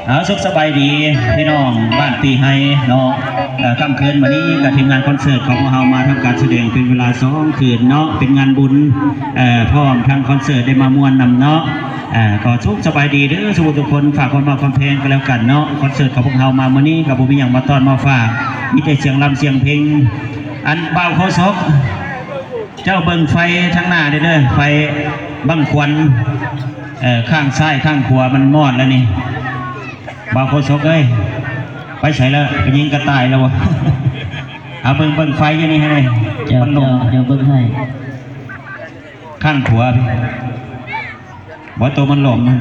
ເອົາ ສຸກສະບາຍດີພີ່ນ້ອງບ້ານປີໄຮເນາະ. ເອີ ຄ່ຳຄືນມື້ນີ້ກໍທີມງານຄອນເສີດຂອງພວກເຮົາມາທຳການສະແດງເປັນເວລາສອງຄືນເນາະ, ເປັນງານບຸນ ເອີ ພ້ອມທັງຄອນເສີດໄດ້ມາມ່ວນນຳເນາະ. ເອີ ກໍສຸກສະບາຍດີເດີສູ່ທຸກຄົນ, ຝາກຄວາມຮັກຄວາມແພງກັນແລ້ວກັນເນາະ. ຄອນເສີດຂອງພວກເຮົາມາມື້ນີ້ກໍບໍ່ມີຫຍັງມາຕ້ອນມາຝາກ, ມີແຕ່ສຽງລຳສຽງເພງ. ອັນບ່າວໂຄສົກ ເຈົ້າເບິ່ງໄຟທາງໜ້າເດີ, ໄຟບັ້ງຄວັນ ເອີ ຂ້າງຊ້າຍຂ້າງຂວາມັນມອດແລ້ວນີ້. ບ່າວໂຄສົກເອີຍ ໄປໃສແລ້ວ? ໄປຍິງກະຕ່າຍແລ້ວບໍ່? ເອົາເບິ່ງ ເບິ່ງໄຟຢູ່ນີ້ໃຫ້ແດ່. ເຈົ້າ ເຈົ້າ ເຈົ້າເບິ່ງໃຫ້ ຂ້າງຂວາ ບໍ່ ໂຕມັນຫຼອມມັນ